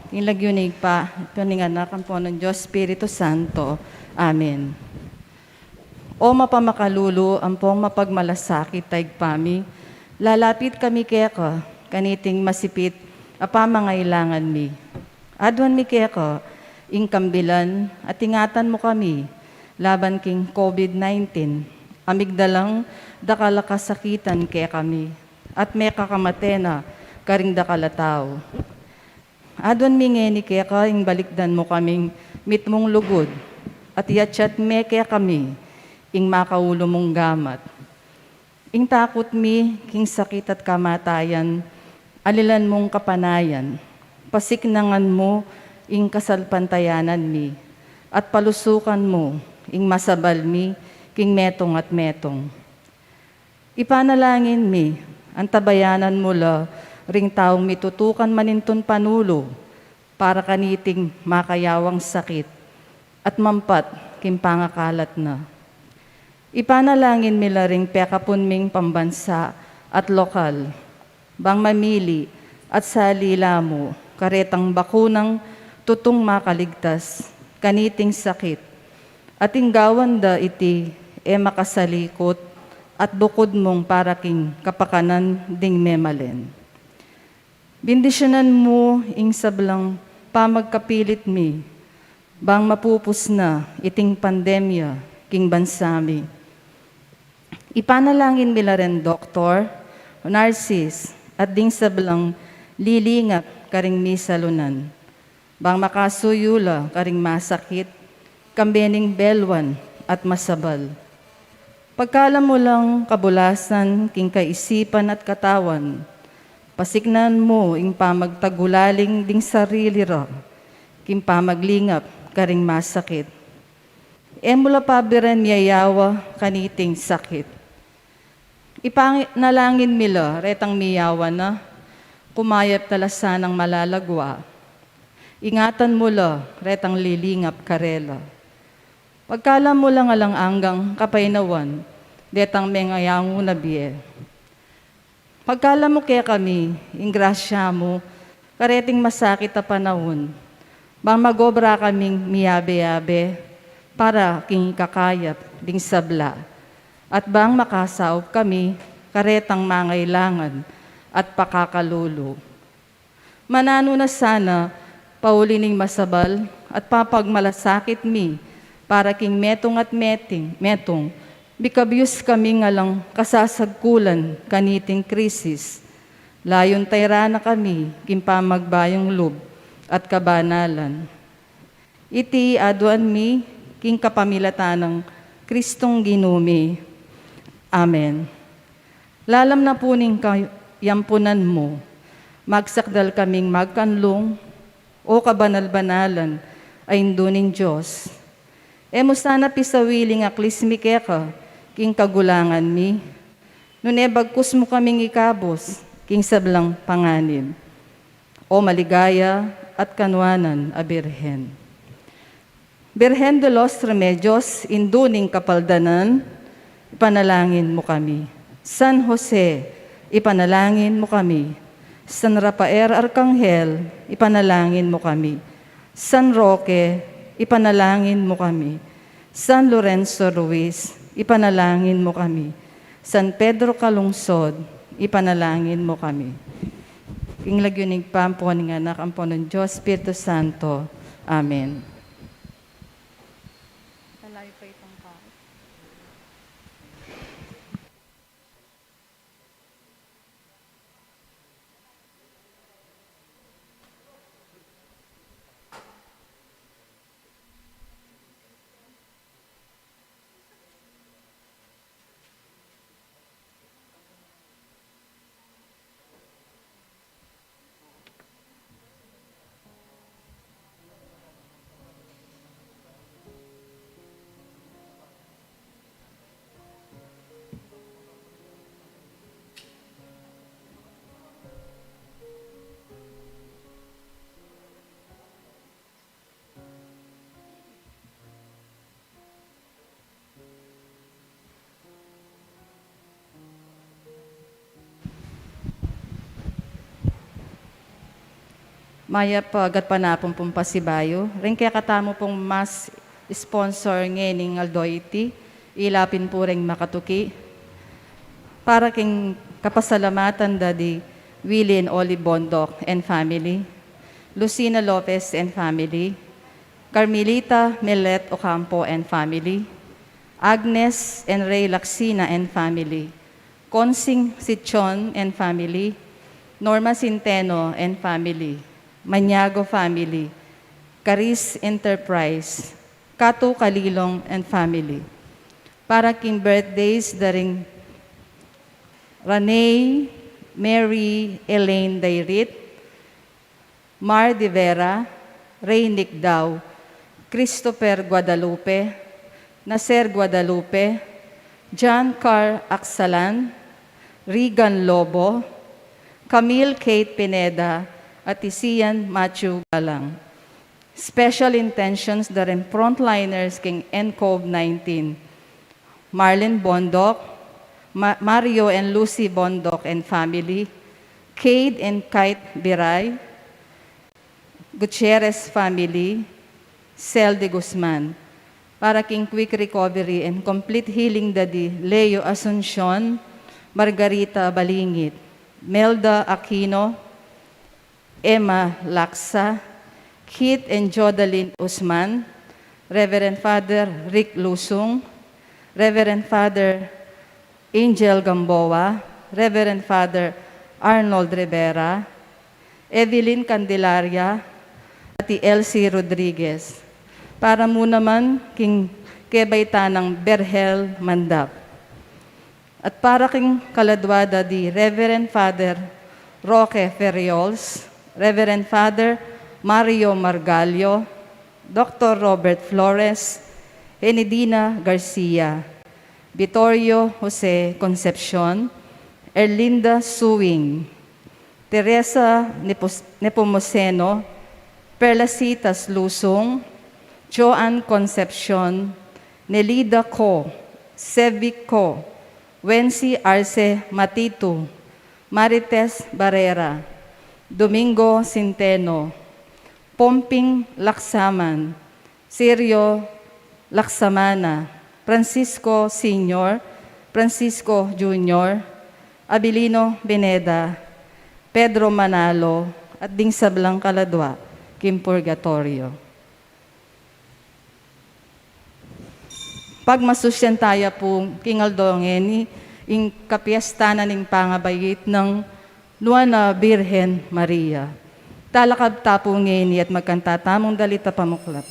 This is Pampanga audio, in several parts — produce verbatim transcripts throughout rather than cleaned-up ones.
King lagyu ning Ibpa, ampon ning Anak, ampon ning Dios Espiritu Santo. Amen. O mapamakalulu, ampong mapagmalasakit a Ibpa mi, lalapit kami keka, kaniting masipit a pamangailangan mi. Aduan mi keka ing kambilan at ingatan mu kami laban king COVID nineteen, a migdalang dakal a kasakitan kekami, at mekakamate na karing dakal a tau. Aduan mi ngeni keka ing balikdan mu kaming mitmung lugud, at iyatyat me kekami ing makaulu mung gamat. Ing takut mi king sakit at kamatayan, alilan mung kapanayan. Pasiknangan mu ing kasalpantayanan mi, at palusukan mu ing masabal mi king metung at metung. Ipanalangin mi, antabayanan mu la ring taung mitutukan manintun panulu para kaniting makayawang sakit at mampat king pangakalat na. Ipanalangin mi la ring pekapun ming pambansa at lokal, bang mamili at sali la mu karetang bakunang tutung makaligtas kaniting sakit, at ing gawan da iti e makasalikut at bukud mung para king kapakanan ding memalen. Bendisyunan mu ing sablang pamagkapilit mi, bang mapupus na iting pandemya king bansa mi. Ipanalangin mi la ring doktor, nurses, at ding sablang lilingap karing misalunan, bang makasuyu la karing masakit, kambe ning belwan at masabal. Pagkalam mu lang kabulasan king kaisipan at katawan, pasiknan mu ing pamagtagulaling ding sarili ra king pamaglingap karing masakit. E mu la pabiren miyayawa kaniting sakit. Ipanalangin mi la retang miyawa na, kumayap na la sanang malalagwa. Ingatan mu la retang lilingap karela. Pagkalam mu lang alang anggang kapaynawan detang mengayangu na bie. Pagkalam mu kekami ing grasya mu kareting masakit a panaun, bang magobra kaming miyabe-yabe para king ikakayap ding sabla, at bang makasaup kami karetang mangailangan at pakakalulu. Mananu na sana, pauli ning masabal at papagmalasakit mi para king metung at meting, metung, mikabyus kaming alang kasasagkulan kaniting krisis. Layun tayra na kami king pamagbayung lub at kabanalan. Iti aduan mi king kapamilatan nang Kristong Ginu mi. Amen. Lalam na pu ning kayampunan mu, magsakdal kaming magkanlung, O kabanal-banalan a Indu ning Dios. E mu sana pisawiling aklis mi keka king kagulangan mi, nune bagkus mu kaming ikabus king sablang panganib. O maligaya at kanuanan a Birhen. Birhen de los Remedios, Indu ning Kapaldanan, ipanalangin mu kami. San Jose, ipanalangin mu kami. San Rafael Arkanghel, ipanalangin mu kami. San Roque, ipanalangin mu kami. San Lorenzo Ruiz, ipanalangin mu kami. San Pedro Calungsod, ipanalangin mu kami. King lagyu ning Ibpa, ampo ning Anak, ampo ning Dios Espiritu Santo. Amen. Malayo pa itang kaos. Mayap a gatpanapun pung pasibayu. Ring kekatamu pung mass sponsor ngening aldo iti, ila pin pu ring makatuki. Para king kapasalamatan da di Willie and Oli Bondoc and family, Lucina Lopez and family, Carmelita Millet Ocampo and family, Agnes and Ray Lacsina and family, Consing Sichon and family, Norma Centeno and family, Maniago family, Caris Enterprise, Katu Kalilong and family. Para king birthdays da ring Raney Mary Elaine Dairit, Mar de Vera, Ray Nick Dau, Christopher Guadalupe, Nacer Guadalupe, John Carl Axalan, Regan Lobo, Camille Kate Pineda, at Isian Matthew Galang. Special intentions da ring frontliners king N COVID nineteen. Marlene Bondoc, Ma-, Mario and Lucy Bondoc and family, Cade and Kite Biray, Gutierrez family, Cel de Guzman. Para king quick recovery and complete healing da di Leo Asuncion, Margarita Balingit, Melda Aquino, Emma Laksa, Keith and Jodalyn Usman, Reverend Father Rick Lusung, Reverend Father Angel Gamboa, Reverend Father Arnold Rivera, Evelyn Candelaria, at i Elsie Rodriguez. Para mu naman king kebaitan nang Berhel Mandap. At para king kaladwa da di Reverend Father Roque Ferriols, Reverend Father Mario Margallo, Doctor Robert Flores, Enidina Garcia, Vittorio Jose Concepcion, Erlinda Suing, Teresa Nepos-, Nepomuceno, Perlasitas Lusung, Joan Concepcion, Nelida Co, Sevic Co, Wency Arce Matitu, Marites Barrera, Domingo Centeno, Pomping Laksaman, Sergio Laksamana, Francisco Senior, Francisco Junior, Abilino Pineda, Pedro Manalo, at ding sablang kaladwa king purgatorio. Pagmasusyan taya pu king aldo ngeni ing kapiesta na ning pangabait nang Nuan a Birhen Maria. Talakab ta pu ngeni at magkanta tamung dalit a pamuklap.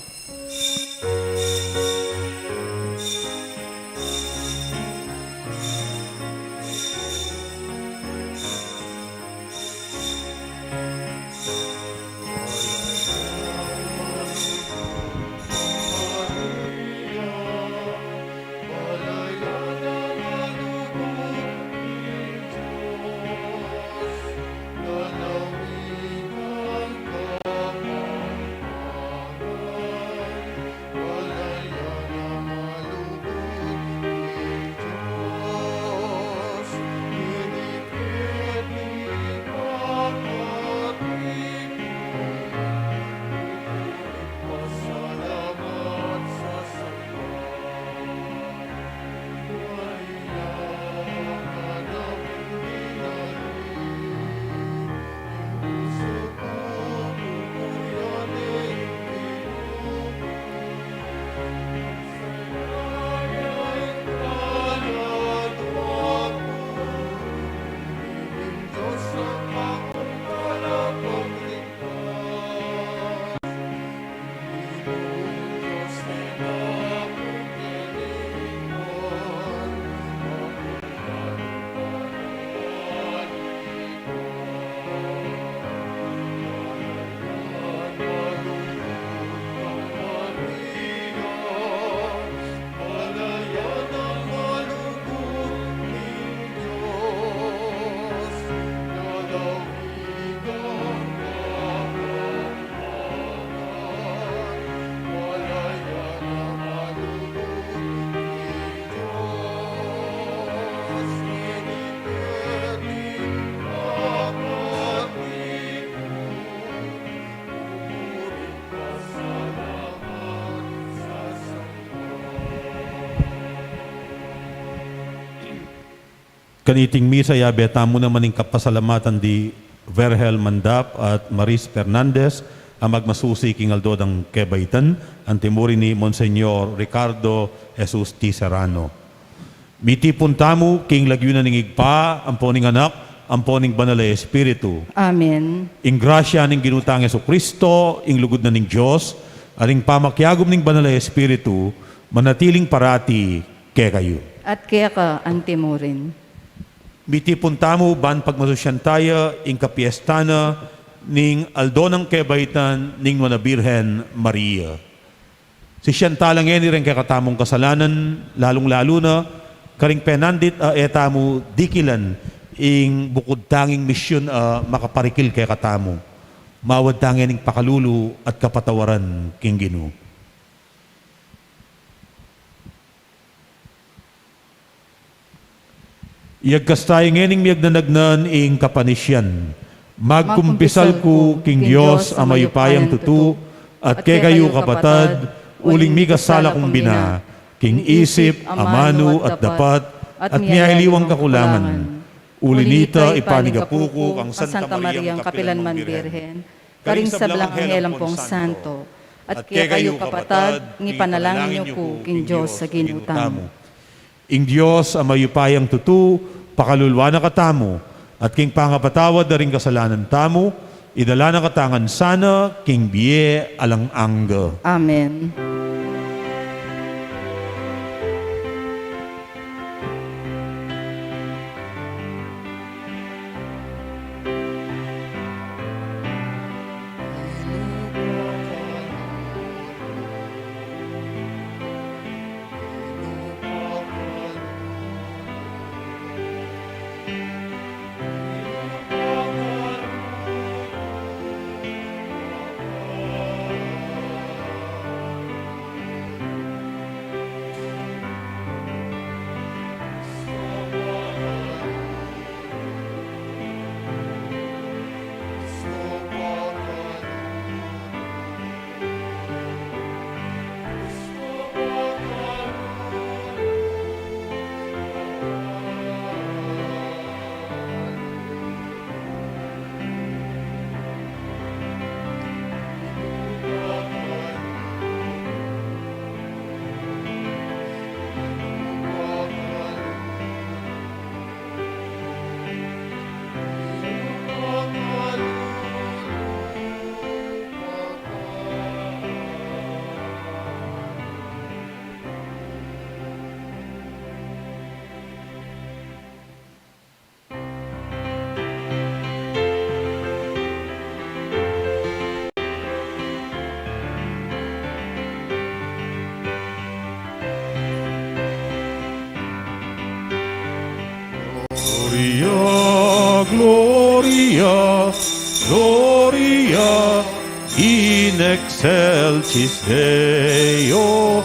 Kaniting misa, yabe tamu naman ing kapasalamatan di Vergel Mandap at Maris Fernandez, a magmasusi king aldo dang kebaitan, antimurin ni Monseñor Ricardo Jesus T. Serrano. Mitipun tamu king lagyu na ning Ibpa, ampo ning Anak, ampo ning Banal a Espiritu. Amen. Ing grasya ning Ginu tang Jesucristo, ing lugud na ning Dios, at ing pamakiagum ning Banal a Espiritu, manatiling parati kekayu. At keka antimurin. Mitipun tamu ban pagmasusyan taya ing kapiesta na ning aldo nang kebaitan ning Nuan a Birhen Maria. Sisian tala ngeni reng kekatamung kasalanan, lalung-lalu na karing penandit a e tamu dikilan ing bukud tanging misyun a makaparikil kekatamu. Mawad ta ngening pakalulu at kapatawaran king Ginu. Iyagkas taya ngening miyagnanagnan ing kapanisyan. Magkumpisal ku king Dios a mayupayang tutu, at kekayu kapatad, uling mikasala kung bina, king isip, amanu, at dapat, at miyailiwang kakulangan. Uli nita, ipanigapu ku kang Santa Mariang kapilan man Birhen, karing sablang anghel ampong santo, at kekayu kapatad, ing ipanalangin yu ku king Dios a Ginu tamu. Ing Dios a mayupayang tutu, pakaluluan na katamu, at king pangapatawad da ring kasalanan tamu, idala na kata ngan sana king bie alang angga. Amen. Gloria, Gloria, Gloria in excelsis Deo.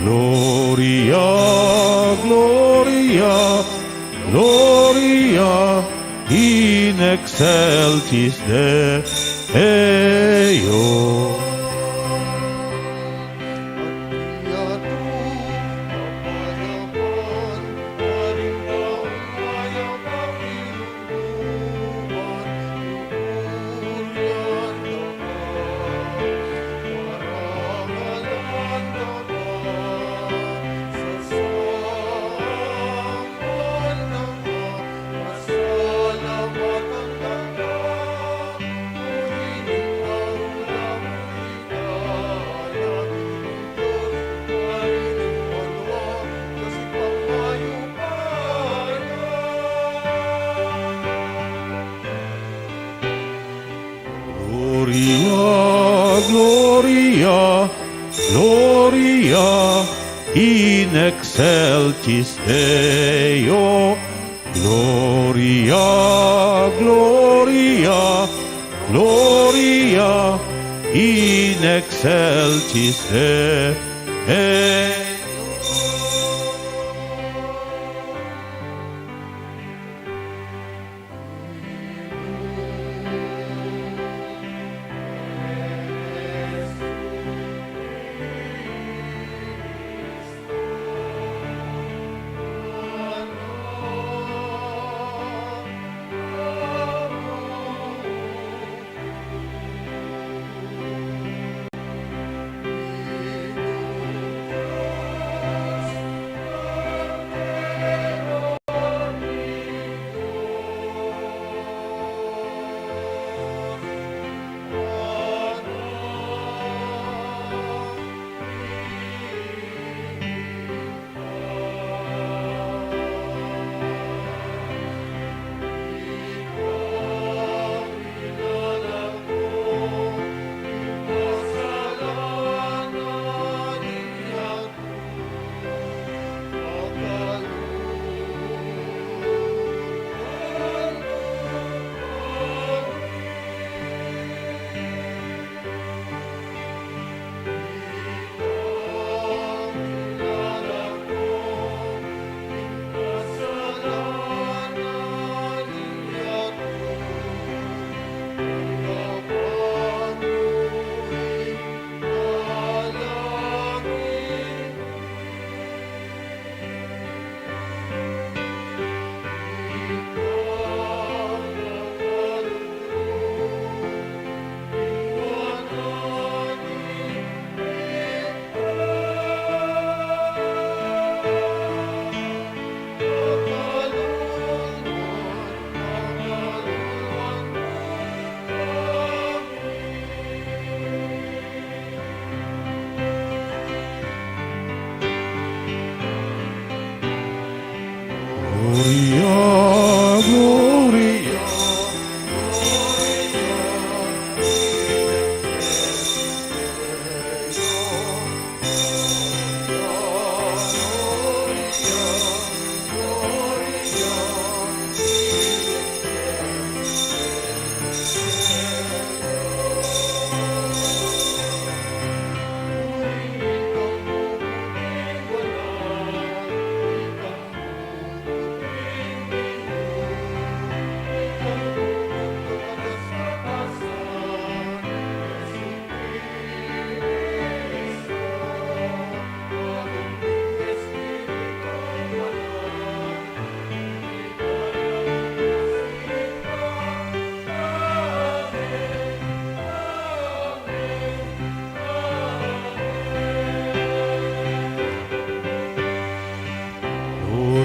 Gloria, Gloria, Gloria in excelsis Deo. Gloria, Gloria, Gloria in excelsis Deo. Gloria, Gloria, Gloria in excelsis Deo.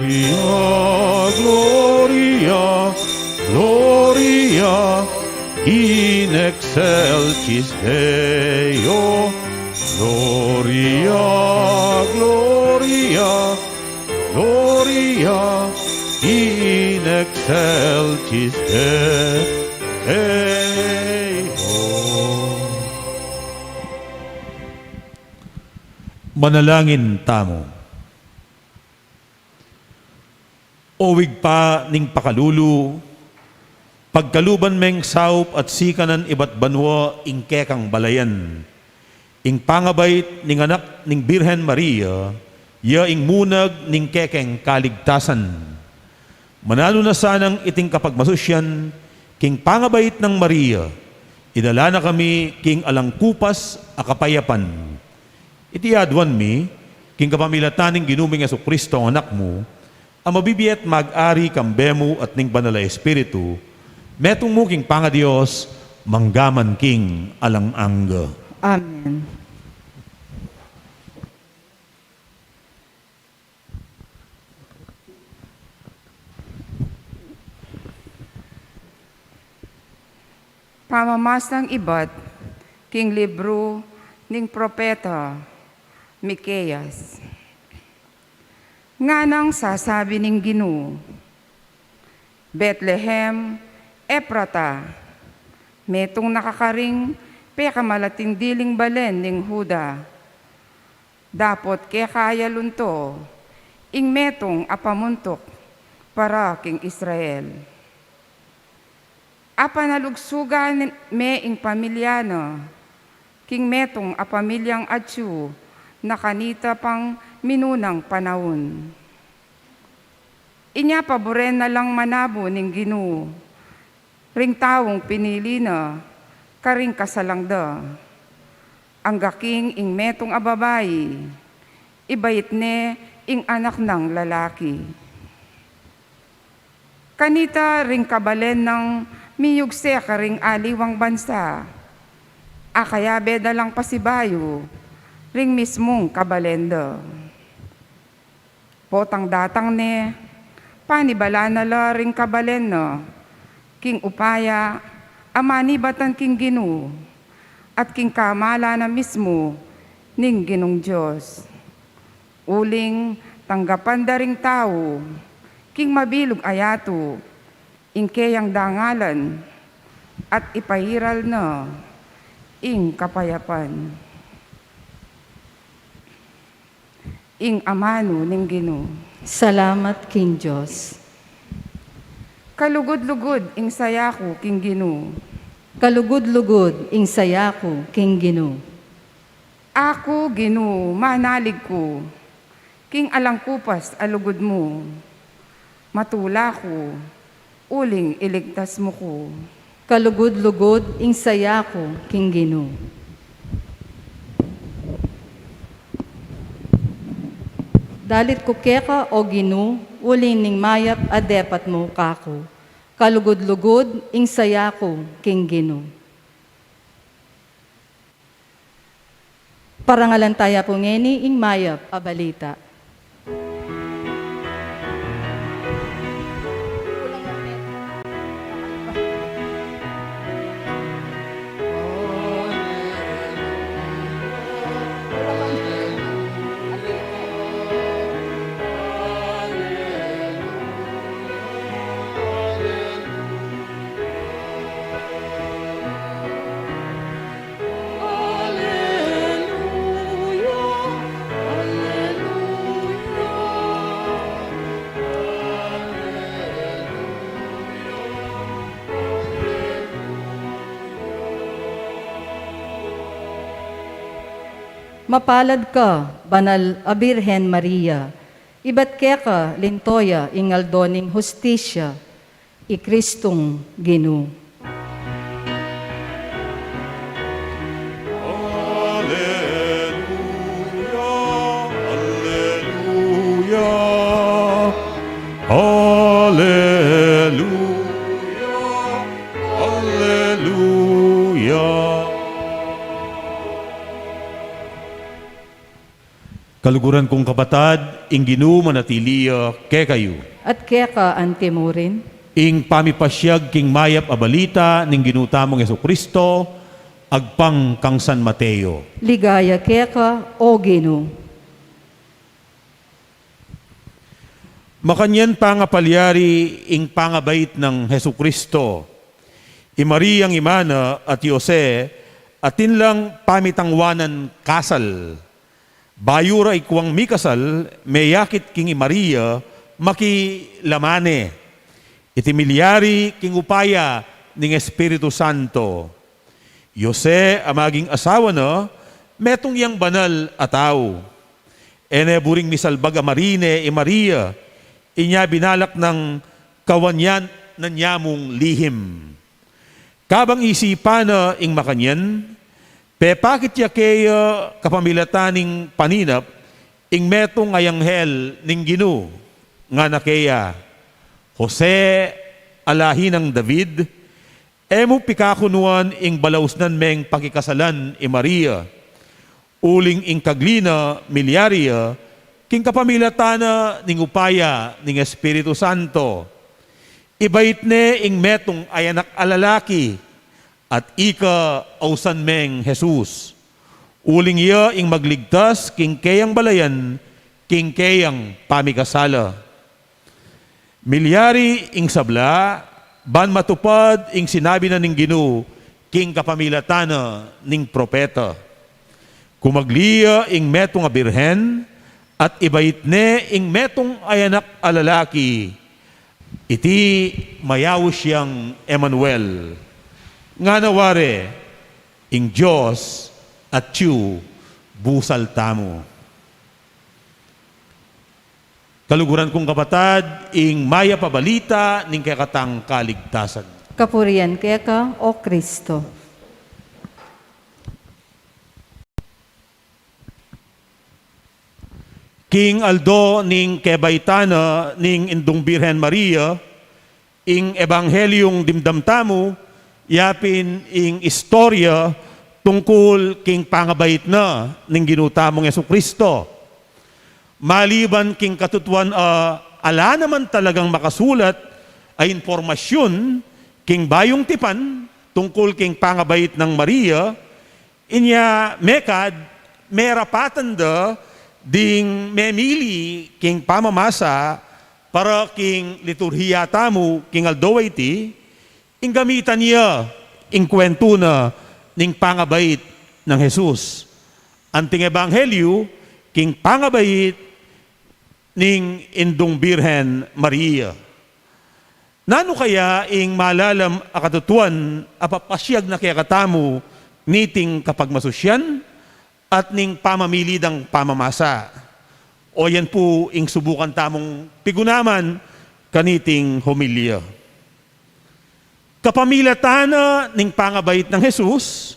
Gloria, Gloria, Gloria in excelsis Deo. Gloria, Gloria, Gloria in excelsis Deo. Manalangin tamu. O Ibpa ning pakalulu, pagkaluban meng saup at sikanan ibat banua ing kekang balayan. Ing pangabait ning anak ning Birhen Maria, ya ing munag ning kekeng kaligtasan. Mananu na sanang iting kapagmasusyan, king pangabait nang Maria, idala na kami king alang kupas a kapayapan. Iti aduan mi, king kapamilatan ning Ginu ming Jesucristo, Anak mu, a mabibie at mag-ari kambe mu at ning Banal a Espiritu, metung mu king pangaDios, mangga man king alang angga. Amen. Pamamasang ibat king libru ning propeta Miqueas. Nganang sasabi ning Ginu, Betlehem Efrata, metung na ka karing pekamalating diling balen ning Juda, dapot keka ya lunto ing metung a pamuntuk para king Israel. Apanalugsugan me ing pamilya na king metung a pamilyang atyu na kanita pang minunang panaun. Inya paburen na lang manabu ning Ginu ring taung pinili na karing kasalang da. Angga king ing metung a babai, ibait ne ing anak nang lalaki. Kanita ring kabalen nang miyugse karing aliwang bansa, a kayabe da lang pasibayu ring mismung kabalen da. Potang datang ne, panibala na la ring kabalen na king upaya a manibatan king Ginu, at king kamalan na mismu ning Ginung Dios. Uling tanggapan da ring tau king mabilug a yatu ing keyang dangalan, at ipairal na ing kapayapan. Ing amanu ning Ginu. Salamat king Dios. Kalugud-lugud ing saya ku king Ginu. Kalugud-lugud ing saya ku king Ginu. Aku, Ginu, manalig ku king alang kupas a lugud mu. Matula ku uling iligtas mu ku. Kalugud-lugud ing saya ku king Ginu. Dalit ku keka, o Ginu, uling ning mayap a depat mu kaku. Kalugud-lugud ing saya ku king Ginu. Parangalan taya pu ngeni ing mayap a balita. Mapalad ka, banal a Birhen Maria, ibat keka linto ya ing aldo ning hustisya, i Kristung Ginu. Aleluya, aleluya, aleluya, aleluya. Kaluguran kung kapatad, ing Ginu manatili ya kekayu. At keka antimurin. Ing pamipasiag king mayap a balita ning Ginu tamung Jesucristo, agpang kang San Mateo. Ligaya keka, O Ginu. Makanyan pa nga palyari ing pangabait nang Jesucristo, i Mariang ima na at i Jose, atin lang pamitangwanan kasal. Bayu ra ikwang mikasal, meyakit king i Maria, maki la mane. Iti milyari king upaya ning Espiritu Santo. I Jose a maging asawa na, metung yang banal a tau. E ne buring misalbag a marine i Maria, inya binalak nang kawanyan na nya mung lihim. Kabang isipan na ing makanyan, pepakit ya keya kapamilatan ning paninap ing metung a anghel ning Ginu, ngana keya, Jose, a lahi nang David, e mu pikakunuan ing balausnan meng pakikasalan i Maria. Uling ing kagli na milyari ya king kapamilatan na ning upaya ning Espiritu Santo. Ibait ne ing metung a anak a lalaki, at ika ausan meng Jesus. Uling iya ing magligtas king keyang balayan, king keyang pamikasala. Milyari ing sabla, ban matupad ing sinabi na ning Ginu king kapamilatan na ning propeta. Kumagli ya ing metung a birhen, at ibait ne ing metung a anak a lalaki. Iti mayaus yang Emmanuel. Ngana wari, ing Dios atyu busal tamu. Kaluguran kung kapatad, ing mayap a balita ning kekatang kaligtasan. Kapurian keka, O Kristo. King aldo ning kebaitan na ning Indung Birhen Maria, ing Ebanghelyung dimdam tamu, yapin ing istorya tungkul king pangabait na ning Ginu tamung Jesucristo. Maliban king katutuan a ala naman talagang makasulat a impormasyun king Bayung Tipan tungkul king pangabait nang Maria, inya mekad merapatan da ding memili king pamamasa para king liturhiya tamu king aldo a iti, ing gamitan ya ing kwentu na ning pangabait nang Jesus. Anting ebanghelyu king pangabait ning Indung Birhen Maria. Nanu kaya ing malalam a katutuan a papasiag na kekatamu niting kapagmasusyan at ning pamamili dang pamamasa? O yan pu ing subukan tamung pigunaman kaniting homilya. Kapamilatan na ning pangabait nang Jesus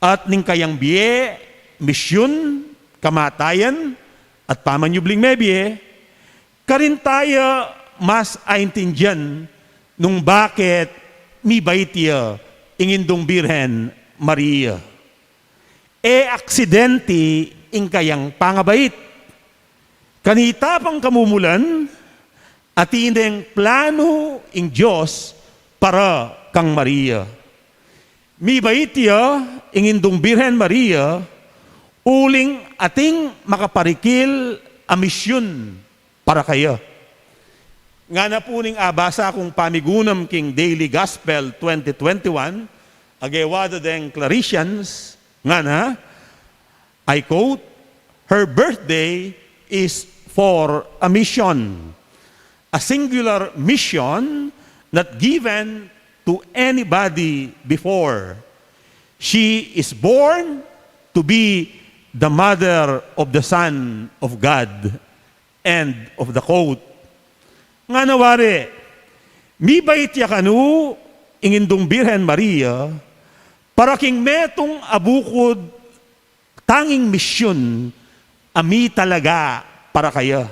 at ning kayang bie, misyun, kamatayan, at pamanyubling mebie, karin taya mas aintindian nung bakit mibait ya ing Indung Birhen Maria. E aksidente ing kayang pangabait. Kanita pang kamumulan, atin deng planu ing Dios para kang Maria. Mibait ya ing Indung Birhen Maria, uling ating makaparikil a misyun para kaya. Ngana pu ning abasa kung pamigunam king Daily Gospel twenty twenty-one, a gewa da deng Claretians, ngana, I quote, "Her birthday is for a mission, a singular mission not given to anybody before. She is born to be the mother of the Son of God." End of the quote. Ngana wari, mibait ya kanu ing Indung Birhen Maria, para king metung a bukud tanging misyun a mitalaga para kaya.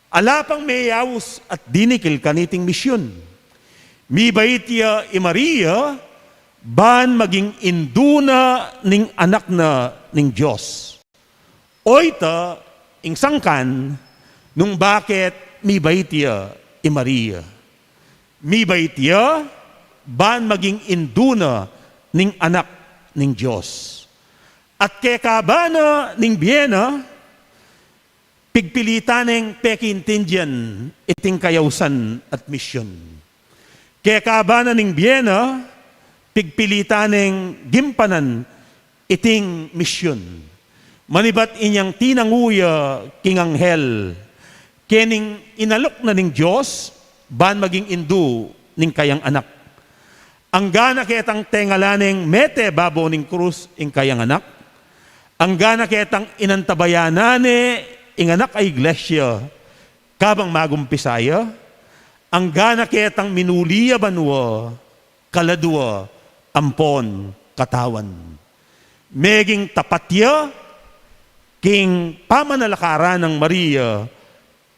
Ala pang meyaus at dinikil kaniting misyun. Mibait ya i Maria, ban maging indu na ning anak na ning Dios. Oyta, ing sangkan nung bakit mibait ya i Maria. Mibait ya ban maging indu na ning Anak ning Dios. At kekaba na ning bie na, pigpilitan neng pekiintindian iting kayausan at misyun. Kekaba na ning bie na, pigpilitan neng gimpanan iting misyun. Manibat inyang tinangu ya king anghel, kening inalok na ning Dios ban maging indu ning kayang anak. Angga na ketang tengalan neng mete babo ning krus ing kayang anak. Angga na ketang inantabayanan ne ing anak a iglesia kabang magumpisa ya. Angga na ketang minuli ya banua, kaladua ampon katawan. Meging tapat ya king pamanalakaran nang Maria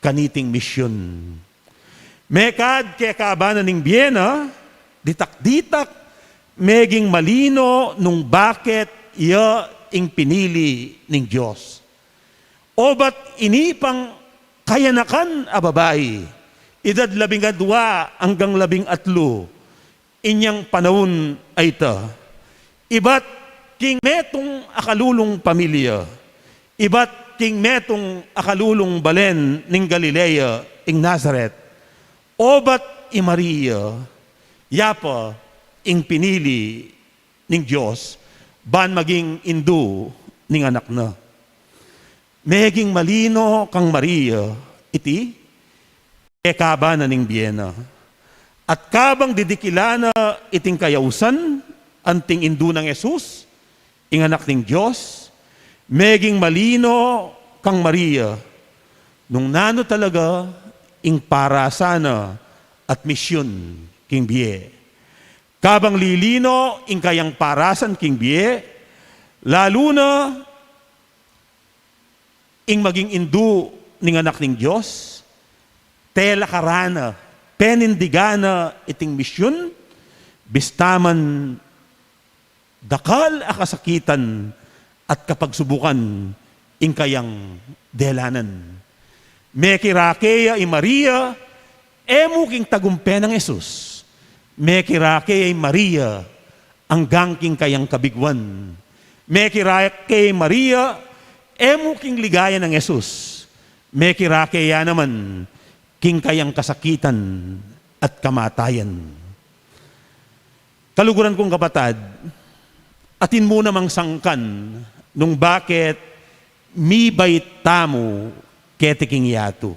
kaniting misyun. Mekad kekaba na ning bie na, ditak-ditak meging malino nung bakit ya ing pinili ning Dios. Obat ini pang kayanakan a babai, edad labing adua anggang labing atlu, inyang panaun a ita. Ibat king metung a kalulung pamilya, ibat king metung a kalulung balen ning Galilea, ing Nazaret, obat i Maria, ya pa ing pinili ning Dios ban maging indu ning anak na. Meging malino kang Maria iti, kekaba na ning bie na. At kabang didikilan na iting kayausan, anting indu nang Jesus, ing Anak ning Dios, meging malino kang Maria nung nanu talaga ing parasan na at misyun king bie. Kabang lilino ing kayang parasan king bie, lalu na ing maging indu ning Anak ning Dios, telakaran na, penindigan na iting misyun, bista man dakal a kasakitan at kapagsubukan ing kayang delanan. Mekirake ya i Maria, e mu king tagumpe nang Jesus. Mekirake ya i Maria, anggang king kayang kabiguan. Mekirake ya i Maria, e mu king ligaya nang Jesus. Mekirake ya naman king kayang kasakitan at kamatayan. Kaluguran kung kapatad, atin mu namang sangkan nung bakit mibait tamu keti king yatu.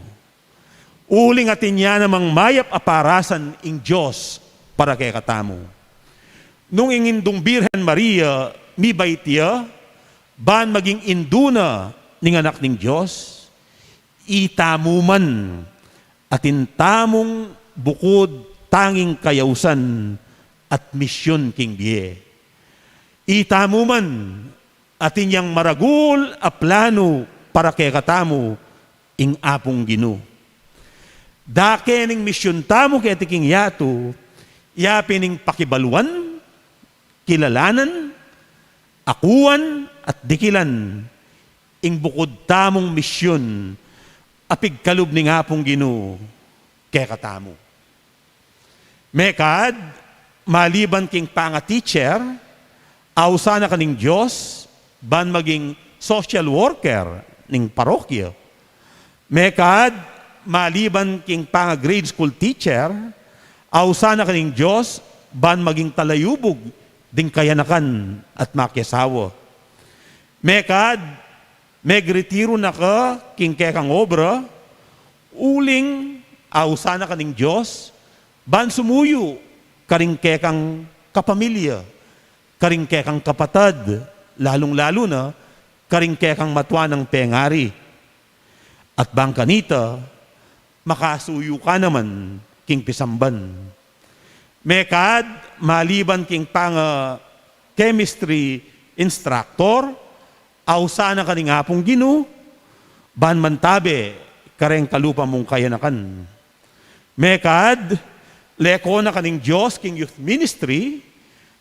Uling atin ya namang mayap a parasan ing Dios para kekatamu. Nung ing Indung Birhen Maria mibait ya ban maging indu na ning Anak ning Dios, itamu man atin tamung bukud tanging kayausan at misyun king bie. Itamu man atin yang maragul a planu para kekatamu ing Apung Ginu. Dake ning misyun tamu keti king yatu, ya pin ing pakibaluan, kilalanan, akuan, at dikilan ing bukud tamung misyun a pigkalub ning Apung Ginu kekatamu. Mekad, maliban king panga-teacher, ausan na ka ning Dios ban maging social worker ning parokya. Mekad, maliban king panga-grade school teacher, ausan na ka ning Dios ban maging talayubug ding kayanakan at makiasawa. Mekad, megretiru na ka king kekang obra, uling ausan na ka ning Dios ban sumuyu karing kekang kapamilya, karing kekang kapatad, lalung-lalu na karing kekang matua nang pengari. At bang kanita, makasuyu ka naman king pisamban. Mekad, maliban king panga-chemistry instructor, ausan na ka ning Apung Ginu ban mantabe kareng kalupa mung kayanakan. Mekad, leko na ka ning Dios king youth ministry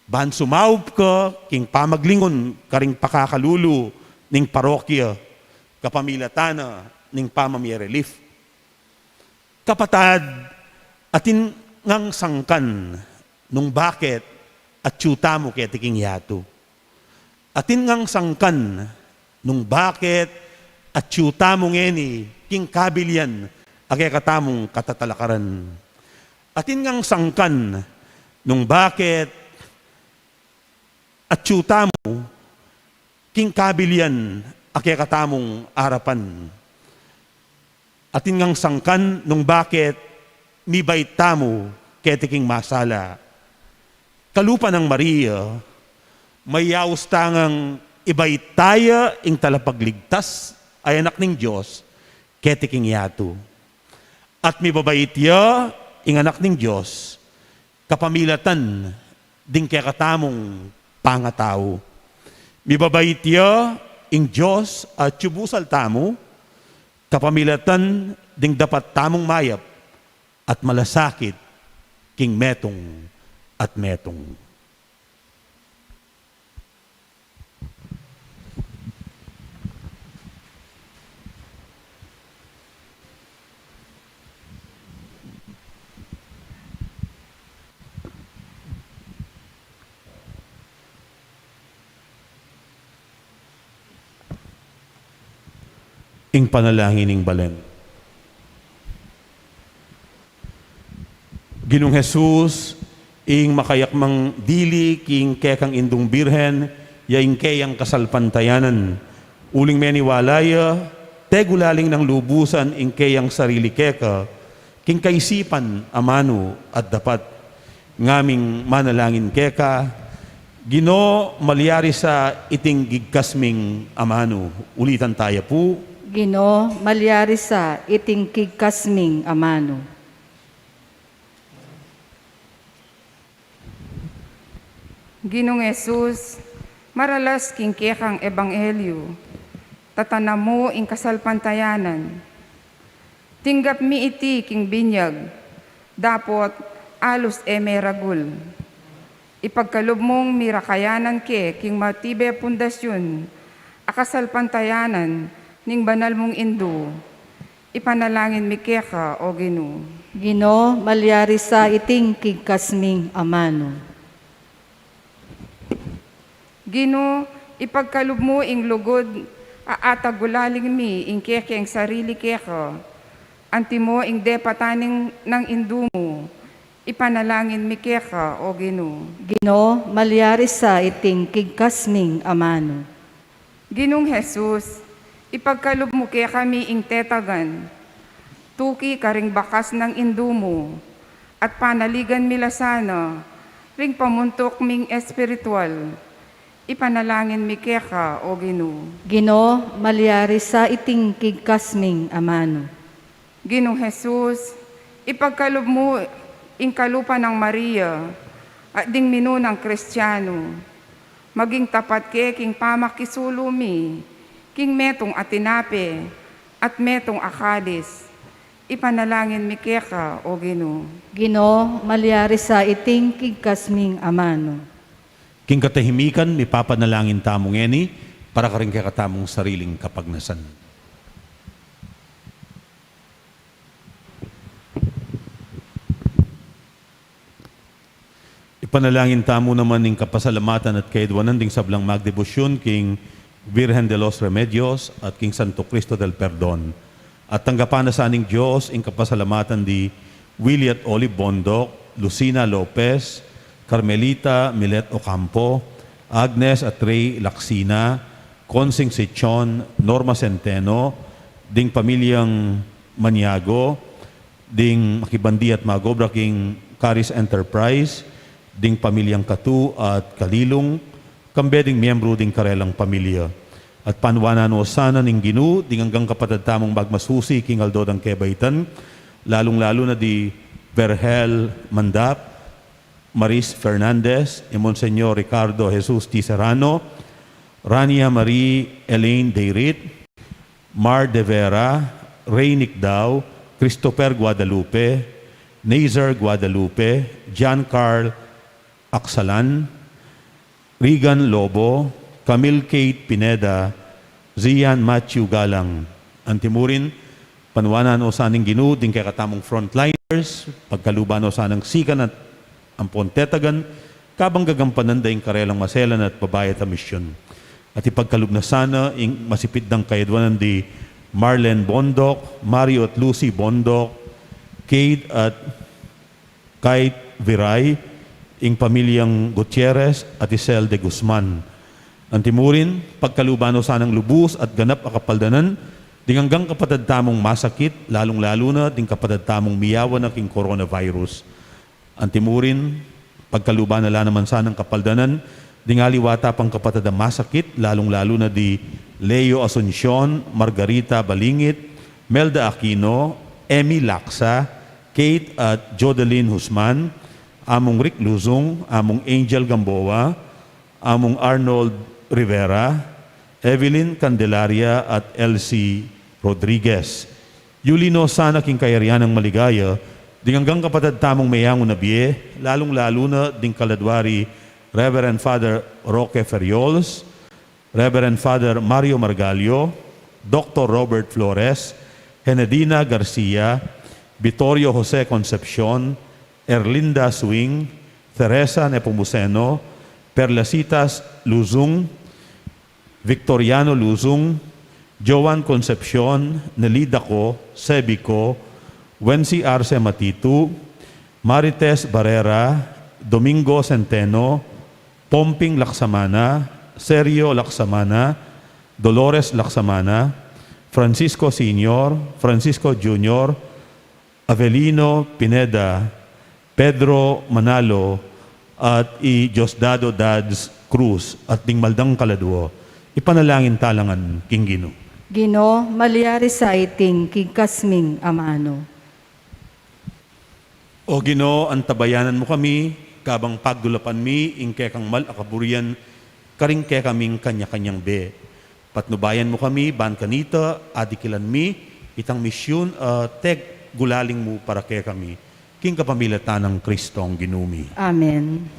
ban sumaup ka king pamaglingon karing pakakalulu ning parokya. kapamilatan na ning pamamie relief. Kapatad, atin ngang sangkan nung bakit atyu tamu keti king yatu. Atin ngang sangkan nung bakit atyu tamu ngeni king kabilian a kekatamung katatalakaran. Atin ngang sangkan nung bakit atyu tamu king kabilian a kekatamung arapan. Atin ngang sangkan nung bakit mibait tamu keti king masala. Kalupa nang Maria, mayaus ta ngang ibait ta ya ing talapagligtas a Anak ning Dios keti king yatu. At mibabait ya ing Anak ning Dios kapamilatan ding kekatamung pangatau. Mibabait ya ing Dios a atyu busal tamu kapamilatan ding dapat tamung mayap at malasakit king metung at metung. Ing panalangin ning balen. Ginung Jesus, ing makayakmang dili king kekang indung birhen, ya ing keyang kasalpantayanan. Uling meniwala ya, tegulaling nang lubusan ing keyang sarili keka, king kaisipan amanu at dapat. Ngaming manalangin keka, Ginu, malyari sa iting gigkas ming amanu. Ulitan taya pu. Ginu, malyari sa iting gigkas ming amanu. Ginung Jesus, maralas king kekang ebanghelyu, tatanam mu ing kasalpantayanan. Tinggap mi iti king binyag, dapot alus e meragul. Ipagkalub mung mirakayanan ke king matibe pundasyun a kasalpantayanan ning banal mung indu. Ipanalangin mi keka, o Ginu. Ginu, malyari sa iting gigkas ming amanu. Ginu, ipagkalub mu ing lugud a atagulaling mi ing kekeng sarili keka. Antimo ing depatan nang indu mu. Ipanalangin mi keka, o Ginu. Ginu, malyari sa iting gigkas ming amanu. Ginung Jesus, ipagkalub mu kekami ing tetagan, tuki karing bakas nang indu mu, at panaligan mi la sana ring pamuntuk ming espiritual. Ipanalangin mi keka, o Ginu. Ginu, malyari sa iting gigkas ming amanu. Ginung Jesus, ipagkalub mu ing kalupa nang Maria at ding minunang Kristianu. Maging tapat ke king pamakisulu mi king metung a tinape at metung a kalis. Ipanalangin mi keka, o Ginu. Ginu, malyari sa iting gigkas ming amanu. King katahimikan, mipapanalangin tamu ngeni para karing kekatamung sariling kapagnasan. Ipanalangin tamu naman ing kapasalamatan at kaedwanan ding sablang magdebosyun king Virgen de los Remedios at king Santo Cristo del Perdon. At tanggapan na sa ning Dios ing kapasalamatan di Willy at Olive Bondoc, Lucina Lopez, Carmelita Milet Ocampo, Agnes at Ray Lacsina, Consing Sichon, Norma Centeno, ding pamilyang Maniago, ding makibandi at magobra king Caris Enterprise, ding pamilyang Catu at Calilung, kambe ding miyembru ding karelang pamilya. At panuanan no sana ning Ginu ding anggang kapatad tamung magmasusi king aldo dang kebaitan, lalung-lalu na di Vergel Mandap, Maris Fernandez, i Monseñor Ricardo Jesus T. Serrano, Rania Marie Elaine Deirit, Mar de Vera, Ray Nicdao, Christopher Guadalupe, Nazer Guadalupe, John Carl Axalan, Regan Lobo, Camille Kate Pineda, Zian Matthew Galang. Antimurin, panuanan no sana ning Ginu ding kekatamung frontliners, pagkaluban no sana ning sikan at ampon tetagan, kabang gagampanan da ing karelang maselan at babayat a misyun. At ipagkalub na sana ing masipit dang kayadwanan di Marlene Bondoc, Mario at Lucy Bondoc, Kate at Kait Viray, ing pamilyang Gutierrez at Isel de Guzman. Antimurin, pagkaluban no sanang lubus at ganap a kapaldanan ding anggang kapatad tamung masakit, lalung-lalu na ding kapatad tamung miyawa na king coronavirus. Antimurin, pagkaluban na la naman sanang kapaldanan ding aliwa ta pang kapatad a masakit, lalung-lalu na di Leo Asuncion, Margarita Balingit, Melda Aquino, Emmy Laksa, Kate at Jodeline Guzman, Among Rick Luzung, Among Angel Gamboa, Among Arnold Rivera, Evelyn Candelaria at Elsie Rodriguez. Yuli no sana king kayarian nang maligaya ding anggang kapatad tamung meyangu na bie, lalung-lalu na ding kaladwa ri Reverend Father Roque Ferriols, Reverend Father Mario Margallo, Doctor Robert Flores, Henedina Garcia, Vittorio Jose Concepcion, Erlinda Swing, Teresa Nepomuceno, Perlasitas Luzung, Victoriano Luzung, Joan Concepcion, Nelly Daco, Sebico, Wency Arce Matitu, Marites Barrera, Domingo Centeno, Pomping Laksamana, Sergio Laksamana, Dolores Laksamana, Francisco Senior, Francisco Junior, Avelino Pineda, Pedro Manalo, at i Diosdado Dads Cruz, at ding maldang kaladwa. Ipanalangin ta la ngan king Ginu. Ginu, malyari sa iting kigkas ming amanu. O Ginu, antabayanan mu kami, kabang pagdulapan mi ing kekang mal a kaburian karing kekaming kanya-kanyang bie. Patnubayan mu kami, ban kanita, adikilan mi itang misyun a tegulaling mu para kekami, king kapamilatan nang Kristong Ginu mi. Amen.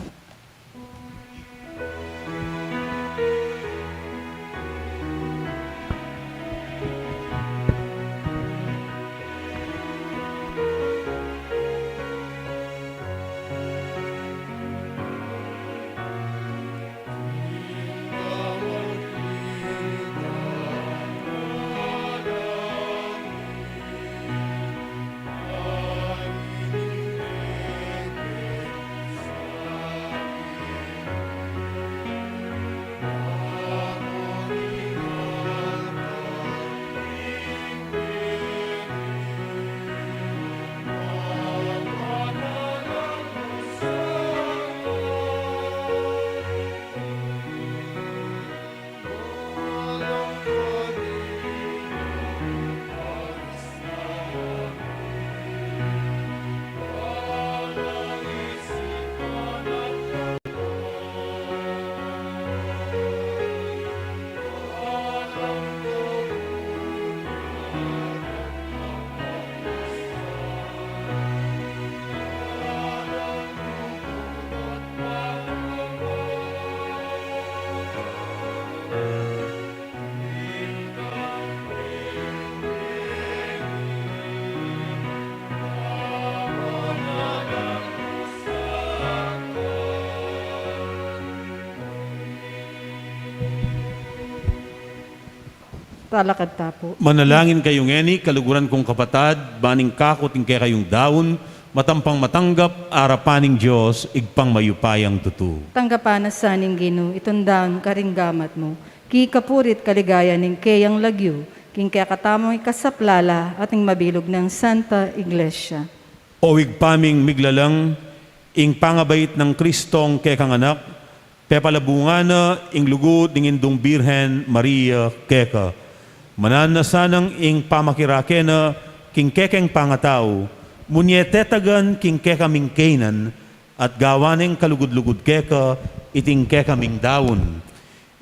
Talakad ta pu. Manalangin kayu ngeni, kaluguran kung kapatad, ban ing kaku at ing kekayung daun, matampang matanggap arapan ning Dios, Ibpang mayupayang tutu. Tanggapan na sa ning Ginu itang daun karing gamat mu, king kapurian at kaligayan ning keyang lagyu, king kekatamung ikasaplala at ning mabilug nang Santa Iglesia. O Ibpa ming miglalang, ing pangabait nang Kristong kekang Anak, pepalabungan na ing lugud ning Indung Birhen Maria keka. Mananu na sanang ing pamakirake na king kekeng pangatau, munye tetagan king kekaming kaynan, at gawan neng kalugud-lugud keka iting kekaming daun.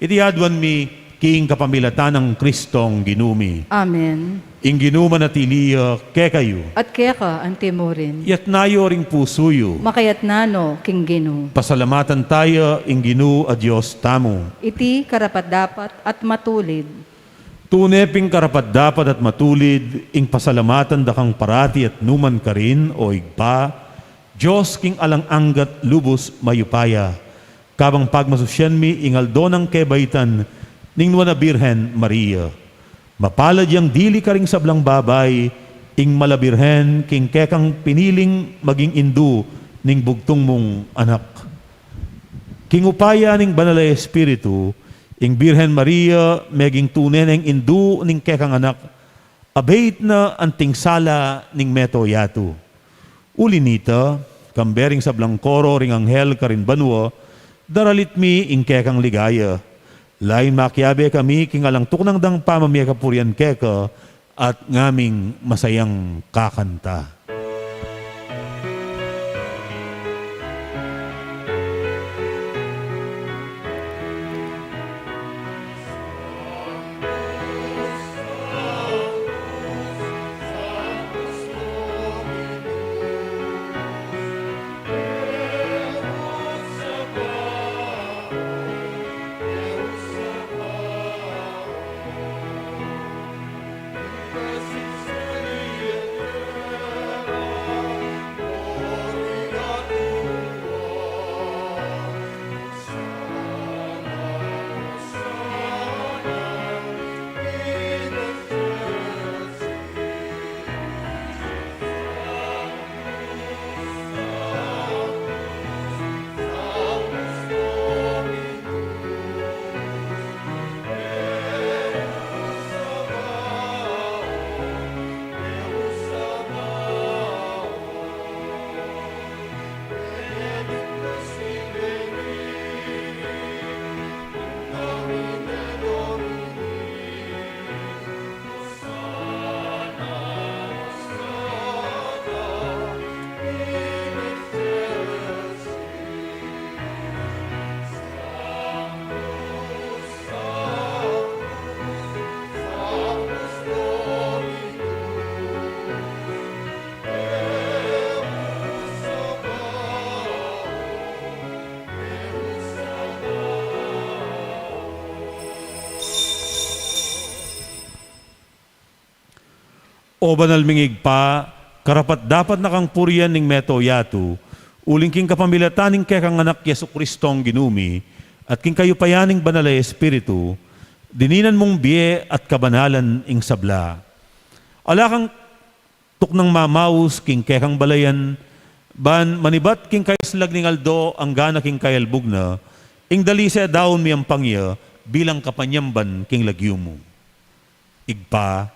Iti aduan mi king kapamilatan nang Kristong Ginu mi. Amen. Ing Ginu manatili ya kekayu. At keka antimurin. Itas yu ring pusu yu. Makaitas no king Ginu. Pasalamatan taya ing Ginu a Dios tamu. Iti karapat-dapat at matulid. Tune pin karapat-dapat at matulid ing pasalamatan da kang parati at numan karin, O Ibpa, Dios king alang angga at lubus mayupaya, kabang pagmasusyan mi ing aldo nang kebaitan ning Nuan a Birhen Maria. Mapalad yang dili karing sablang babai ing mala Birhen king kekang piniling maging indu ning bugtung mung anak. King upaya ning Banal a Espiritu, ing Birhen Maria meging tune neng indu ning kekang anak, abeit na anting sala ning meto yatu. Uli nita, kambe ring sablang koro ring anghel karin banua, daralit mi ing kekang ligaya. Lain makiabe kami king alang tuknang dang pamamie kapurian keka at ngaming masayang kakanta. O banal ming Ibpa, karapat-dapat na kang purian ning meto yatu, uling king kapamilatan ning kekang Anak, Jesucristong Ginu mi, at king kayupayan ning Banal a Espiritu, dininan mung bie at kabanalan ing sabla. Ala kang tuknang mamaus king kekang balayan, ban manibat king kayaslag ning aldo angga na king kayalbug na, ing dalise daun miyampang ya bilang kapanyamban king lagyu mu. Ibpa,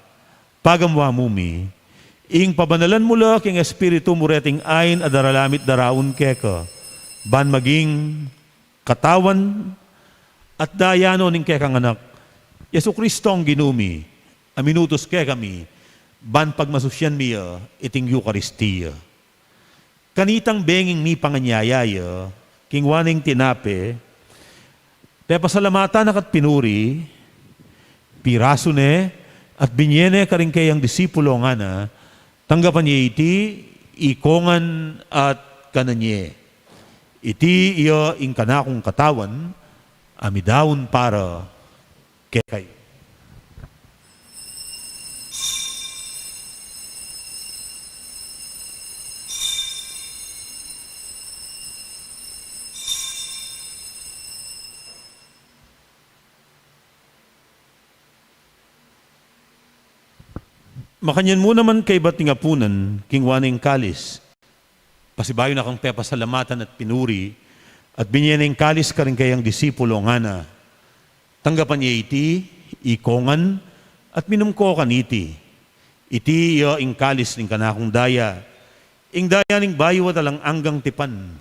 pagamuan mu mi, ing pabanalan mu la king Espiritu mu reting ain a daralamit daraun keka, ban maging katawan at daya no ning kekang Anak, Jesucristong Ginu mi, a minutus kekami, ban pagmasusyan mi ya iting Eukaristia. Kanitang benging mipanganyaya ya, kingwa ne ing tinape, pepasalamatan na ka't pinuri, pirasu ne, at binie ne karing keyang disipulo ngana, tanggapan ye iti, ikongan at kanan ye. Iti iya ing kanakung katawan, a midaun para kekayu. Makanyan mu naman kaybat ning apunan, kingwa ne ing kalis. Pasibayu na kang pepasalamatan at pinuri, at binie ne ing kalis karing keyang disipulo ngana, tanggapan ye iti, ikongan, at minum ko kaniti. Iti iya ing kalis ning kanakung daya, ing daya ning bayu at alang anggang tipan,